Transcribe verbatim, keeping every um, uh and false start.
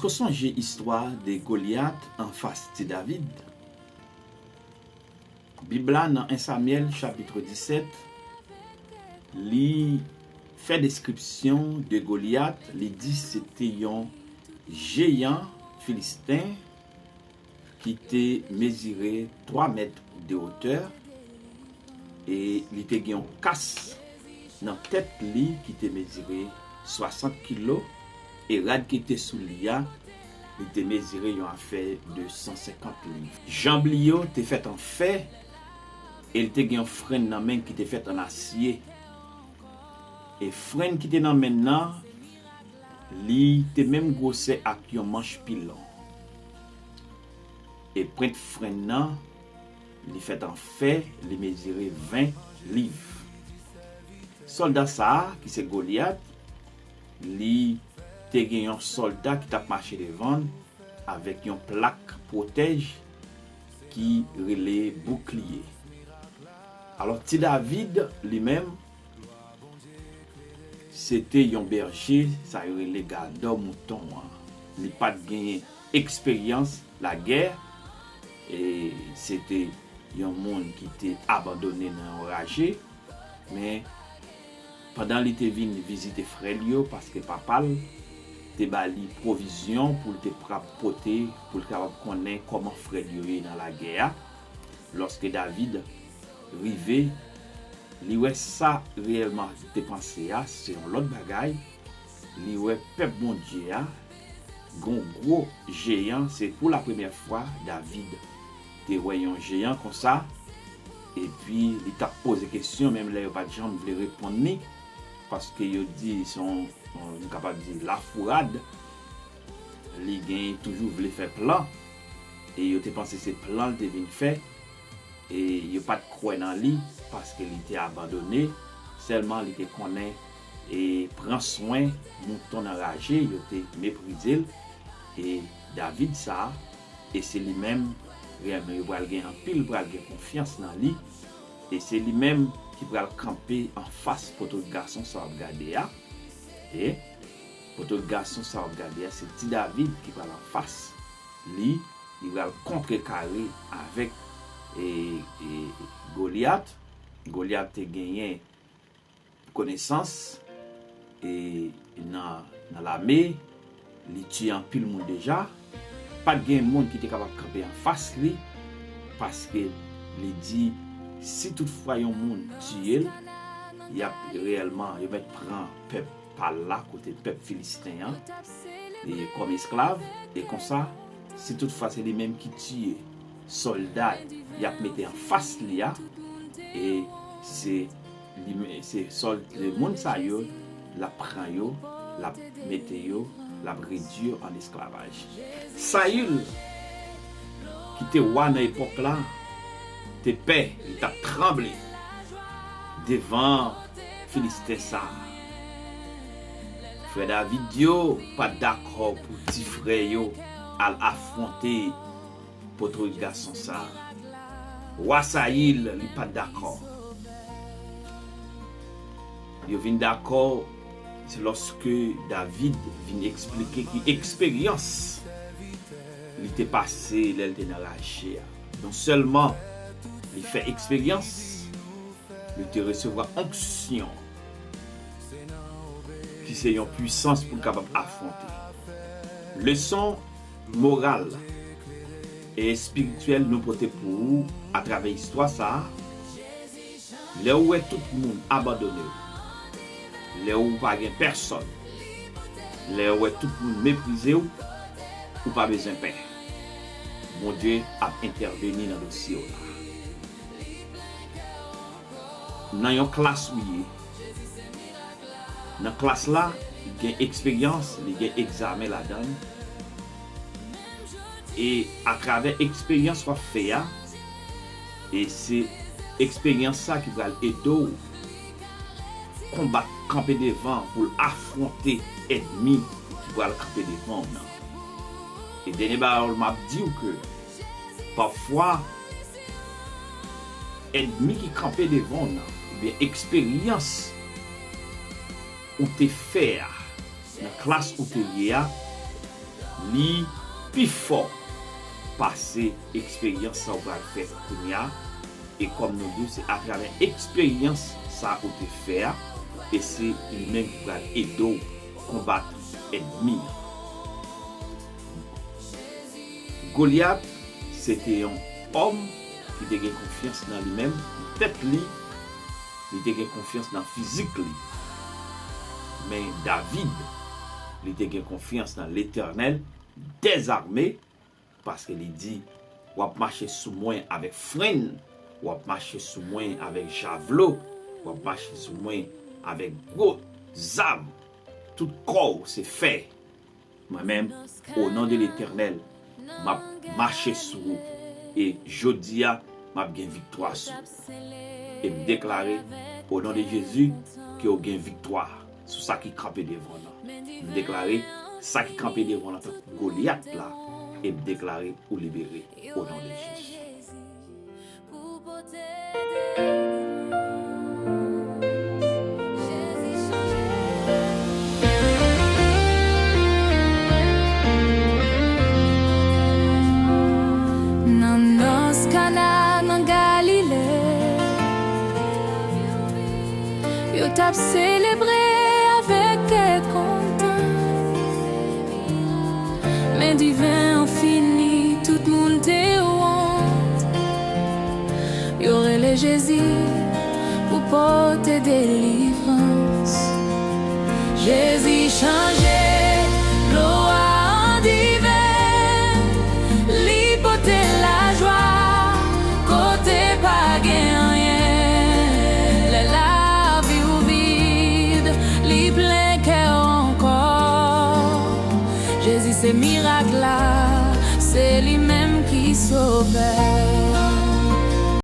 Ko sonje istwa de Golyat anfas ti David? Bib la nan en Samyèl chapit disèt, li fè deskripsyon de Golyat, li di se te yon jeyan filisten ki te mezire twa mèt de wotè, e li te gen yon kas nan tèt li ki te mezire swasant kilo, e rad ki te sou li a, li te mezire yon afè de san senkant liv. Janb li yo te fèt an fè, e li te gen yon frenn nan men ki te fèt an asye. E frenn ki te nan men nan, li te menm gwosè ak yon manch pilon. E pwent frenn nan, li fèt an fè, li mezire ven liv. Sòlda sa a, ki se Golyat, li te gen yon sòlda ki t ap mache devan l avèk yon plak pwotèj ki rele boukliye. Alò, ti David, li menm, se te yon bèje, sa yo rele gadò mouton an. Li pa t genyen eksperyans lagè, e se te yon moun ki te abandone nan yon raje, men pandan li te vin vizite frè l yo, paske papa l te ba li pwovizyon pou l te pra-, pote, pou l kapab konnen kòman frè l yo ye nan lagè a, lòske David rive, li wè sa reyèlman te panse a, se yon lòt bagay. Li wè pèp Bondye a, gon gwo jeyan, se pou lapremyè fwa David te wè yon jeyan konsa, epi li t ap poze kesyon, menm lè yo pa t janm vle reponn li, paske yo di se yon, yon, nou kapab di lafourad, li gen toujou vle fè plan, e yo te panse se plan l te vin fè, e yo pa t kwè nan li, paske li te abandone, sèlman li te konnen, e pran swen mouton nan raje, yo te meprize l, e David sa a, e se li menm, reyèlman, yo pral gen anpil, pral gen konfyans nan li, e se li menm ki pral kanpe anfas pòtret gason sa w ap gade a, e pòtret gason sa w ap gade a, se ti David ki pral anfas li, li pral kontrekare avèk, e, e, Golyat. Golyat te genyen konesans, e, nan, nan lame, li tiye anpil moun deja. Pa t gen moun ki te kapab kanpe anfas li, paske li di, si toutfwa yon moun tiye l, y ap reyèlman, yo mèt pran pèp pa l la, kote pèp Filisten an, e kòm esklav, e konsa, si toutfwa se li menm ki tiye sòlda y ap mete anfas li a, e se li men-, se sòl-, se moun sa yo, l ap pran yo, l ap mete yo, l ap redui yo an esklavaj. Sayil, ki te wa nan epòk la, te pè, li t ap tranble devan Filisten sa a. Frè David yo pa t dakò pou ti frè yo al afwonte pòtret gason sa a. Wa Sayil, li pa t dakò. Yo vin dakò, se lòske David vin eksplike ki eksperyans li te pase lè l te nan raje a. Non sèlman li fè eksperyans, li te resevwa onksyon, ki se yon pwisans pou l kapab afwonte. Leson moral e espirityèl nou pote pou ou atravè istwa sa a, lè w wè tout moun abandone w, lè w pa gen pèsòn, lè w wè tout moun meprize w, ou pa bezwen pè. Bondye ap entèveni nan dosye w la. Nan yon klas ou ye, nan klas la, gen eksperyans, li gen egzamen ladan l. E atravè eksperyans w ap fè a, e se eksperyans sa ki pral ede w konbat, kanpe devan pou l afwonte ènmi ki pral kanpe devan w nan. E dènye bagay m ap di w ke pafwa ènmi ki kanpe devan w nan, oubyen eksperyans ou te fè a, nan klas ou te ye a, Li pi fò pase eksperyans sa w pral fè kounye a. E kòm nou di w, se atravè eksperyans sa ou te fè a, e se li menm ki pral ede w konbat ènmi an. Golyat, se te yon òm ki te gen konfyans nan li menm, nan tèt li, li te gen konfyans nan fizik li. Men David, li te gen konfyans nan Letènèl dèzame, paske li di, w ap mache sou mwen avèk frenn, w ap mache sou mwen avèk javlo, w ap mache sou mwen avèk gwo zam. Tout kò w se fè. Mwen menm, o non de Letènèl, m ap mache sou ou. E jodi a, m ap gen viktwa sou ou. E m deklare, o non de Jezi, ke w gen viktwa sou sa ki kanpe devan w lan. M deklare, sa ki kanpe devan w lan, tankou Golyat la, e m deklare, ou libere, o non de Jezi. Nan nòs Kana, nan Galile, yo t ap selebre avèk kè kontan. Men diven an fini, tout moun te wont. Yo rele Jezi pou pote delivrans. Jezi chanje dlo a an diven, li pote lajwa kote pa gen anyen. Lè lavi w vid, li plen kè w ankò. Jezi se mirak la, se li menm ki sovè.